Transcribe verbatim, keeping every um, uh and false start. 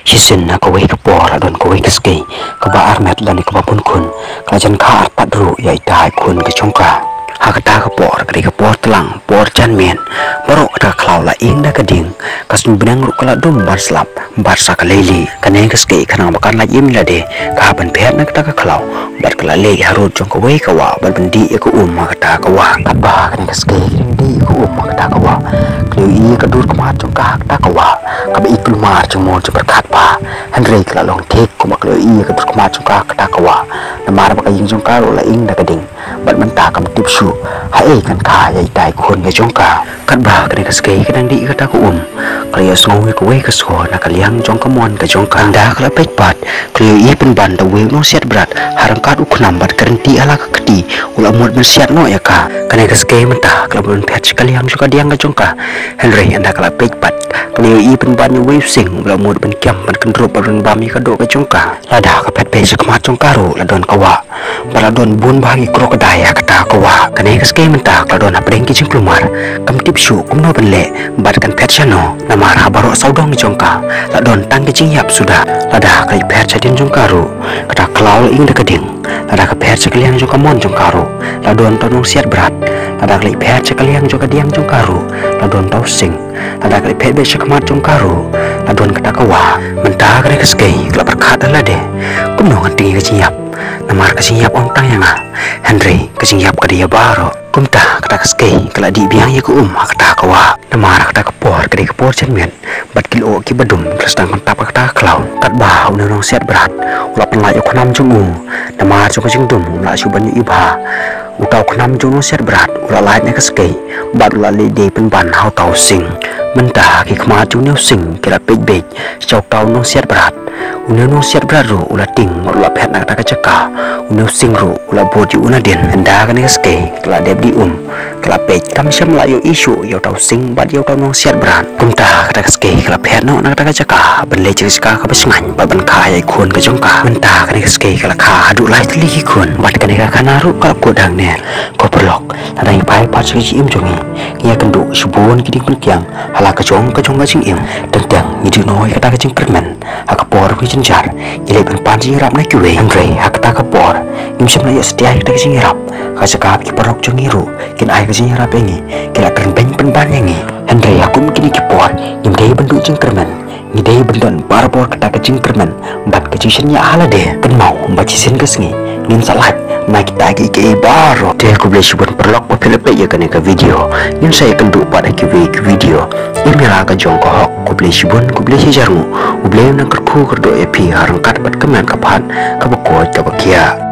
Shisien ha kawei ka por la don kawei ka skei kaba armet lane kaba bun khun, ka la jan kha artat ruh ïa ita i khun ka jong ka. Ha kata ka por ka dei ka por tlang, por janmiet. Baroh kata ka khlaw la ing da ka ding, ka suiñ bneng ruh ka la dum ban slap bad sa ka leili. Kane ka skei khnang ba kan lait im ïa lade, ka hap ban phet na kata ka khlaw bad ka la leit harud jong kawei ka wah bad ban dih ïa ka um ha kata ka wah. Katba kane ka skei ka dang dih ïa ka um ha kata ka wah, ka la ïohi ïa ka dur khmat jong ka ha kata ka wah kaba i kulmar jingmut jingpyrkhat bha. Hynrei ka la long thik kumba ka la ïohi ïa ka dur khmat jong ka ha kata ka wah, namar ba ka ïing jong ka ruh la ing da ka ding. Bad mynta kam tip shuh haei kan kha ïa ita i khun ka jong ka. Katba kane ka skei ka dang dih ïa kata ka um, ka la ïohsngew ïa kawei ka sngewbha na ka liang jong ka mon ka jong ka. Ynda ka la peit pat, ka la ïohi pynban da uwei u nongsiat brat ha ryngkat u khnam bad ka rynti ha la ka kti, u la mut ban siat noh ïa ka. Kane ka skei mynta ka la mut ban phet sha ka liang jong ka diang ka jong ka. Hynrei ynda ka la peit pat, ka la ïohi pynban ïa uwei u sing uba la mut ban kiam ban kyndrup bad ban bam ïa ka doh ka jong ka. Lada ka phet beit sha khmat jong ka ruh la don ka wah, bad la don bun bha ki crocodile ha kata ka wah. Kane ka skei mynta ka la don hapdeng ki jingkulmar, kam tip shuh kumno ban leh bad kan phet shano. Namar ha baroh sawdong jong ka la don tang ki jingïap suda. Lada ka leit phet shadien jong ka ruh, kata ka khlaw la ing da ka ding. Lada ka phet sha ka liang jong ka mon jong ka ruh, la don uta u nongsiat brat. Lada ka leit phet sha ka liang jong ka diang jong ka ruh, la don uta u sing. Lada ka leit phet beit sha khmat jong ka ruh, la don kata ka wah. Mynta kane ka skei ka la pyrkhat ha lade, kumno ngan tngi ka jingïap, namar ka jingïap ym tang ïa nga, hynrei ka jingïap ka dei ïa baroh. Kumta kata ka skei ka la dih biang ïa ka um ha kata ka wah. Namar ha kata ka por ka dei ka por janmiet bad ki lyoh kiba dum ki la sdang ban tap ha kata ka khlaw. Katba une u nongsiat brat u la pynlait ïa u khnam jong u, namar jong ka jingdum um lah shuh ban ïohi bha. Uta u khnam jong u nongsiat brat u la lait na ka skei bad u la leit dei pynban ha uta u sing. Mynta ki khmat jong une u sing ki la peit beit sha uta u nongsiat brat. Une u nongsiat brat ruh u la tieng bad u la phet na kata ka jaka. Une u sing ruh u la bud ïa u nadien. Ynda kane ka skei ka la dep dih um, ka la peit, kam shym la ïohi shuh ïa uta u sing bad ïa uta u nongsiat brat. Kumta kata ka skei ka la phet noh na kata ka jaka ban leit sha ka jaka kaba shngaiñ bad ban kha ïa i khun ka jong ka. Mynta kane ka skei ka la kha haduh lai tylli ki khun bad kane ka khana ruh ka la kut hangne. Ko paralok, lada ngi phai pat sha ka jingim jong ngi, ngi ïakynduh shibun ki diengpyngkiang ha la ka jong ka jong ka jingim. Teng teng ngi duh noh ïa kata ka jingkyrmen ha ka por kaba jynjar. Ngi leit ban pan jingïarap na kiwei, hynrei ha kata ka por ngim shym la ïoh satia ïa kata ka jingïarap. Ka jaka ba ki paralok jong ngi ruh kin ai ka jingïarap ïa ngi, ki la kren beiñ pynban ïa ngi. Hynrei ha kum kine ki por ngim dei ban duh jingkyrmen. Ngi dei ban don barabor kata ka jingkyrmen bad ka jingshaniah ha lade. Kynmaw ba shisien ka sngi ngin sa lait na kita kiei kiei baroh. Te khublei shibun paralok ba phi la peit ïa kane ka video. Ngin sa ïakynduh pat ha kiwei ki video. Im ïa la ka jong ka hok. Khublei shibun, khublei shihajar nguh. U Blei un nang kyrkhu kyrdoh ïa phi ha ryngkat bad ka met ka phad kaba koit kaba khiah.